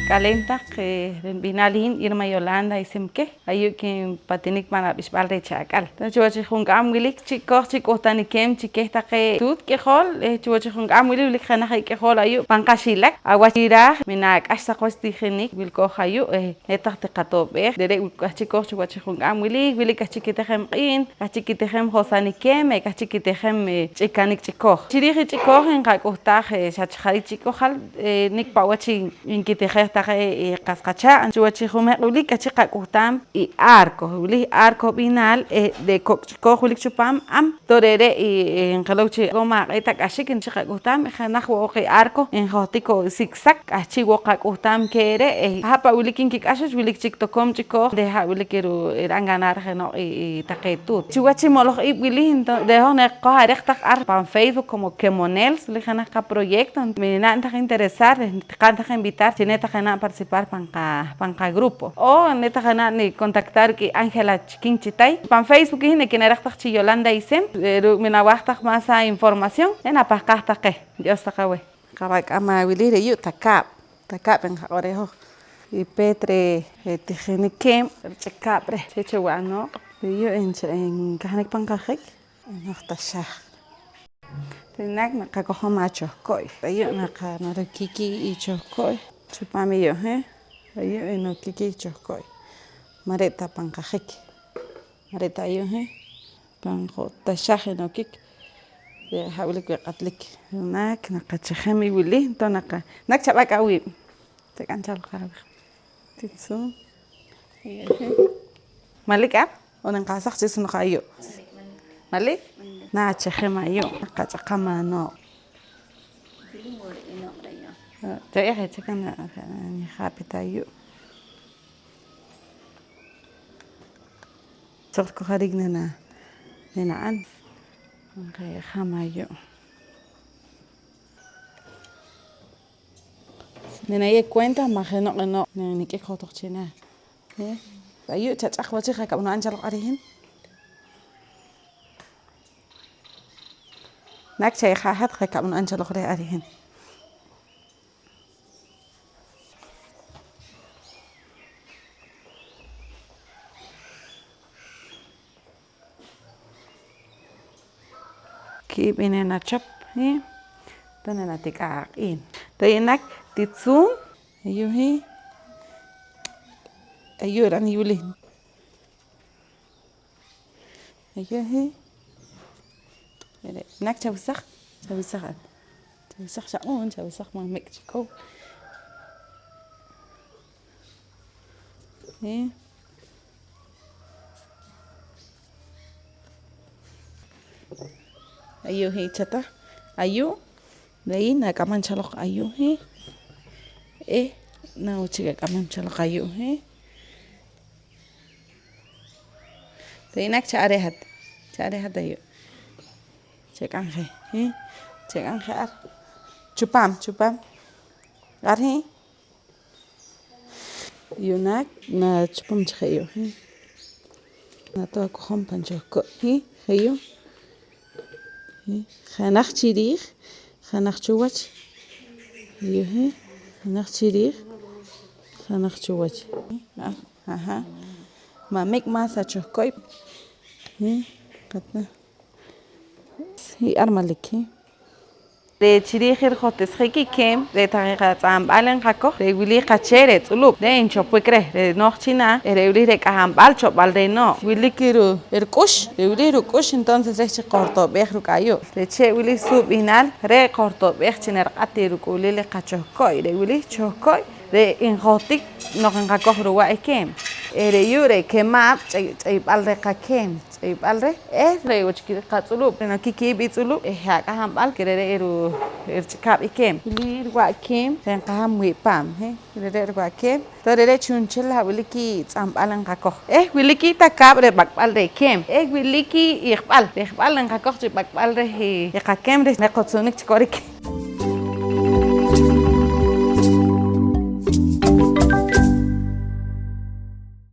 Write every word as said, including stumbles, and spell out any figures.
K'aleen taq, eh, re' nib'ihnaal i hin Irma Yolanda Isem Keh. Ayu' kinpatinik pan ab'ixb'al reh Cha'k'al. Entonces, chiwach i junk'aam wilik chi' kooj chi k'uhtanik keem chi keh taqe tuut k'ijol, eh, chiwach i junk'aam wili wilik jenaj i k'ijol ayu' pan Qaxilak. Awach i raaj, mi naak'ax saq wach tijinik wilkooj ayu', eh, re' taq ti qato'b'eej. Re're' k'ahchi' kooj chiwach i junk'aam wili, wilik k'ahchi' kitijem q'iin, k'ahchi' kitijem josanik keem, eh, k'ahchi' kitijem, eh, ch'ikanik ch'ikooj. Chi riij i ch'ikooj nqak'uhtaaj, eh, xa chi jariik ch'ikojal, eh, nik' pa' wach i nkitijej taqe, eh, qas qachaaq'. Chiwach i jumeq' wili k'ahchi' qak'uhtaam i arco. Wili arco b'ihnaal, eh, re' kok' ch'ikooj wilik chupaam am. Toob' re're' i, eh, nqilow chi ru'um maaq'e' ta k'axik nchi qak'uhtaam, jenaj wo' oq i arco njohtik wo' zigzag, k'ahchi' wo' qak'uhtaam keh re', eh, ha' pa' wilik nkik'ax wach, wilik chik tokoom ch'ikooj, re' ha' wilik ru-, ri'an ganar jeno'q i, i taqe tuut. Chiwach i moloj iib' wili, enton-, re' hoj naqoj areq taq ar pan Facebook como Kemonels, wili jenaj qaproyecto, mi na'n taq interesar, re' Tiqa'n taq invitar chi ne taq ena'n participar pan qa-, pan qagrupo. O ne taq ena'n nicontactar ruk'in Ángela Chiquin Chitay. Pan Facebook i hin ekinaraq taq chi Yolanda Isem. Eh, ruuk' mi nawaaj taq más información, ne napahqaaj taq qeh. Dios taq aweh. Qab'ak'am awili re' yu' takaab'. Takaab' nqaq'or reh hoj. I peet re', re' tijinik keem, rich'ikaab' reh. Chi cho wa'noq. Re' yu' nch-, nkahnik pan qajik. Noq taxaaj. Re' naak naqakojom achohko'y. Ayu' naqa-, narukik i chohko'y chupaam i yu', he? Ayu' i nokik i chohko'y. Ma' re' ta pan qajik. Ma' re' ta ayu', he? Pan jo' taxaaj i nokik. Re' ha' wilik wii' q'atlik. Re' naak naqachajem i wili, entonces naqa-, naak chab'ak' awiib'. Chak'am chaloq aweh. Titzuun. Manlik ar? On nqasaj chi sunoq ayu'? Manlik? Nachajem ayu'. Naqach'aqam anooq'. Chaye'j chik na, nijapit ayu'. Suq rikojarik nena-, nena'an. Nqejam ayu'. Ninayeew cuenta ma' jeno'q eno'q ne nik'ik johtoq chi naah. Eh, ayu' chach'aj wach i je' kab' nu'an chaloq ar i hin. Naak chayejaa' hat je' kab' nu'an chaloq reh ar i hin. Kiib' i nenachop, hi. Tone natik'aa' aq'iin. Re' naak titzuun. Ayu' hi. Ayu' ran i wili. Ayu' hi. Re' naak chawesaj. Chawesaj ar. Chawesaj xaq'uun, chawesaj man mik' chikow. Hi. Ayu' hi chatah. Ayu'. Re' hin nak'amam chaloq ayu' hi. Eh, na wo' chik ak'amam chaloq ayu' hi. Re' naak cha'ar reh hat. Cha'ar reh hat ayu'. Chak'am je, hi. Chak'am je ar. Chupaam, chupaam. Ar hi. Yu'naak nachupum chi je' yu', hi. Nato akojom pan chohko', hi, je' yu'. Hi, jenaj chi riij, jenaj chuwach. Yu', hi, jenaj chi riij, jenaj chuwach. Ah, aha. Ma' mik' más achohko'y. Hi, qatna. Hi ar manlik, hi. Re' chi riij i rijohtisjiik i keem, re' taqe qatz'amb'al nqakoj, re' wili qachee' re' tz'ulub', re' nchopwik reh, re' nooj chi naah, eh, re' wili re' k'ahamb'al chopb'al reh nooj. Wilik i ru-, ruk'ux, re' wili ruk'ux, entonces reh chi qojrito'b'eej ruuk' ayu'. Re' chee' wili suub' b'ihnaal, re' qojrito'b'eej chi nariq'at i ruk'u'lil i qachohko'y, re' wili chohko'y, re' njohtik noq nqakoj ruwa' i keem. Eh, re' yu' re' kemaab' ch'ey-, ch'eyb'al reh qakeem. Ch'eyb'al reh, eh, re' wo' chik i qatz'ulub', re' nokik kiib' i tz'ulub', eh, je' ak'ahamb'al, ke re're' ru-, rich'ikaab' i keem. Wili riwa' keem, re' nqajam wii' paam, he, re're' riwa' keem. Toob' re're' chu'nchel ha' wilik i tz'amb'al nqakoj. Eh, wilik i takaab' reh b'ak'b'al reh keem. Eh, wilik i ijb'al, ijb'al nqakoj chi b'ak'b'al reh i, i qakeem reh naqotzunik chi korik.